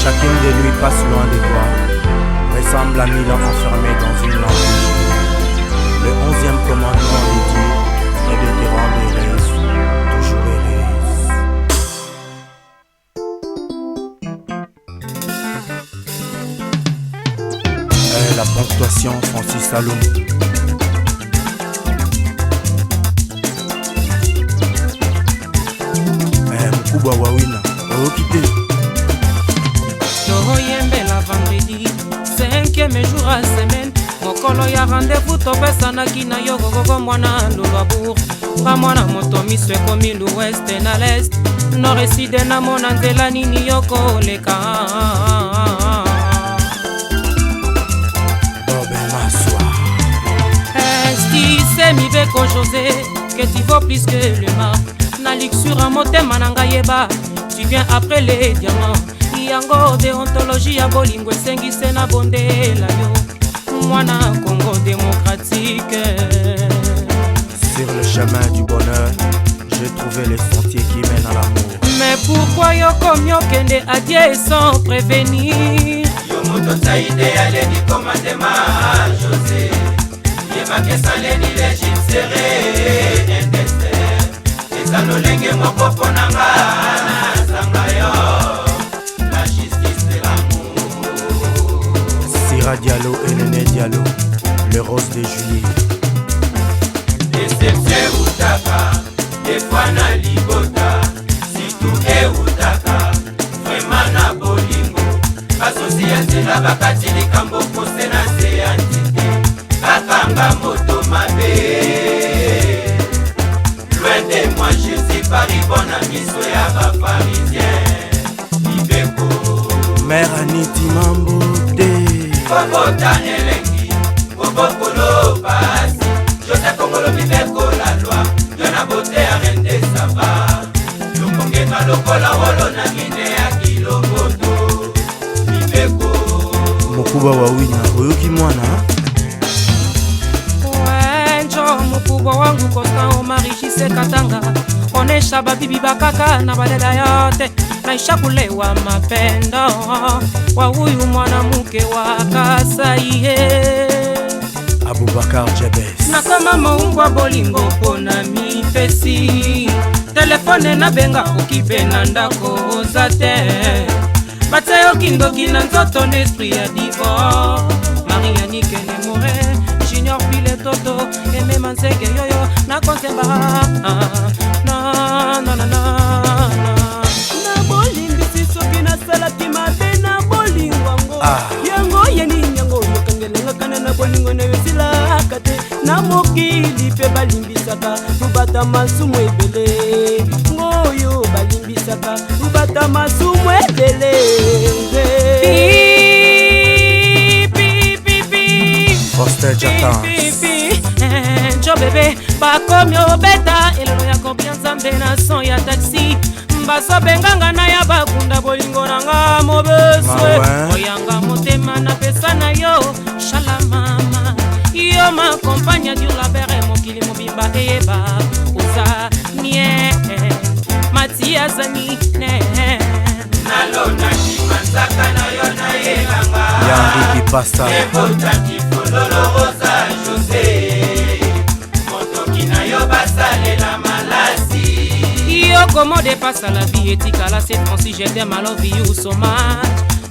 Chacune des nuits passe loin de toi, ressemble à 1000 ans enfermés dans une lampe. Le 11e commandement de Dieu est de te rendre heureuse, toujours heureuse. La ponctuation Francis Salomon. Mokubwa wawina oyoki te. Toyembela vendredi, cinquième jour ya semaine, mokolo ya rendez-vous topesanaki na yo. Gogogo mwana Lulwabourg, nga mwana moto, miso ekomi l'ouest na l'est, nord et sud, namona nzela nini yo koleka. Bobe Maswa. Estise mibeko José, que tu vaux plus que le mar na luxure motema na ngai, yeba tu viens après les diamants. Yango déontologie ya bolingo esengise na bondela yo, mwana Congo démocratique. Sur le chemin du bonheur, j'ai trouvé les sentiers qui mènent à l'amour. Mais pourquoi yo komi okende adieu sans prévenir? Yo moto tia idéal du commandement, José, yebaka esaleli régime serré un destin eza lolenge moko mpo na nga nazanga yo, la justice de l'amour. Sira Diallo et Néné Diallo, le rose de juillet. Déception eutaka des fois na libota, surtout eutaka vraiment na bolingo. Basusi ya nzela bakati likambo pose na se ya nzete, bakanga moto mabe. Loin de moi, je suis paris bon na miso ya baparisien, mibeko. Mère Aniti Mambo te. Kobota elengi, kobokolo pasi. Joseph Kongolo, mibeko, la loi, yo na bote ya reine de Saba, yokongenga lokola wolo na mine ya kilomboto, mibeko. Mokuba wawina oyoki mwana. Wenjo mkubwa wangu Constant Omari Katanga, onesha babibi bakaka na badada yote, naisha kulewa mapendo wa huyu mwanamke wa Kasai. Abubakar Jebes. Nakoma moungwa bolingo mpona mipesi telefone, nabenga okipe na ndako oza te, batia yo kindoki na nzoto na esprit ya divorce. Maria Nikene More, Junior Pile Toto emema nzeke yoyo nakonzemba na na na na na. Na bolimbisi soki nasalaki mabe na bolingo yango. Ah. Yango ye nini yango yokangelanga na bolingo na yo esilaka te. Na mokili mpe balimbisaka, lubata masumu ebele ngoyo, balimbisaka, lubata masumu ebele. Pi, pi, pi, pi. Foster Jatan. Jo bebe, bakomi obeta elelo ya kobia Nzambe na son ya taxi, bazobenganga na ya bakunda bolingo na nga mobeswe. Mawe. Oyanga motema napesa na yo, shala mama, yo makompagne dur la bere, mokili mobimba eyeba oza nie matiazani ne. Nalonaki manzaka na yo nayelanga. Yangi Kipasa. Ebotaki fololo rosa, José, motoki na yo basalela malasi. Yo comment dépasse la vie etikala c'est Francis, je t'aime, I love you so much.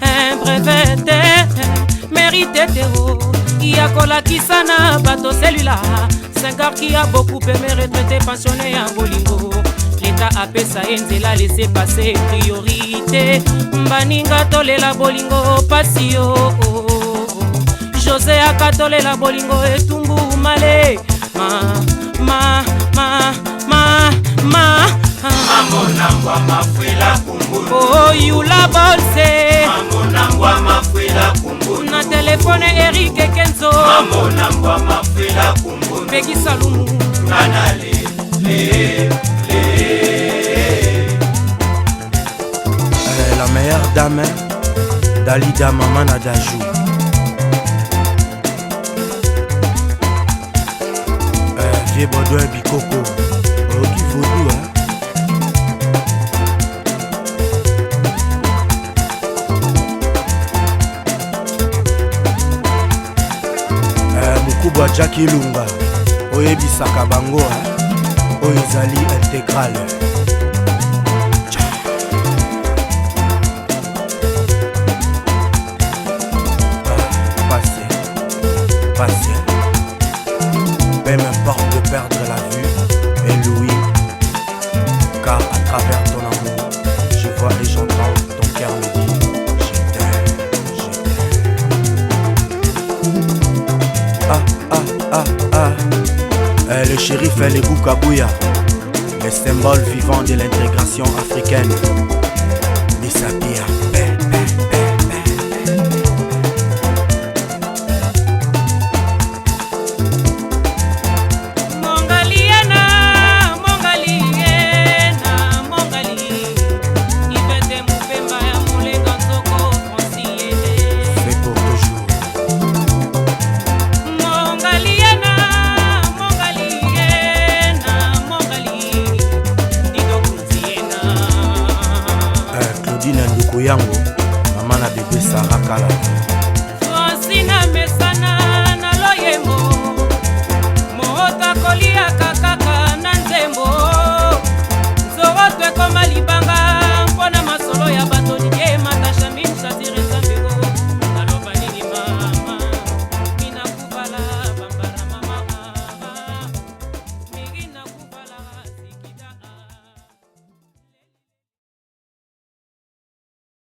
Un brevet te mérite te o ya kolakisa na bato celui-là Sengar qui a beaucoup aimé, retraité, pensionné ya bolingo, leta apesa ye nzela laisser passer priorité. Baninga tolela bolingo pasi yo, José akatolela bolingo etumbu male ma ma ma ma ma. Mamonangwa mafwila kumbulu. Oyula bolse. Mamonangwa mafwila kumbulu. Na telefone Erik Kenzo. Mamonangwa mafwila kumbulu. Peki Salumu. Ngana le le le. La meilleure dame, Dalida Mama na Dajou. Vieux Baudouin Bikoko. Oyoki vaudou, hein? Jackie Lunga, oyebisaka bango hein? Oyo ezali intégrale. Ah, Patient, patient. Peu m'importe de perdre la vue et l'ouïe, car à travers ton amour, je vois et j'entends ton cœur me dire, je t'aime, je t'aime. Ah, ah, ah, ah. Eh, le shérif Elebou Kabouya, le symbole vivant de l'intégration africaine. Misapia, paix, paix, paix, paix. Mongaliena, Mongaliena, Mongali. Ivete Mupemba ya Molenga Nzoko, Franciene. C'est pour toujours. Mongaliena, Mongaliena, Mongali. Dido Kunziena. Eh, Claudine Nduku yango, mama na bébé Sarah Kalala.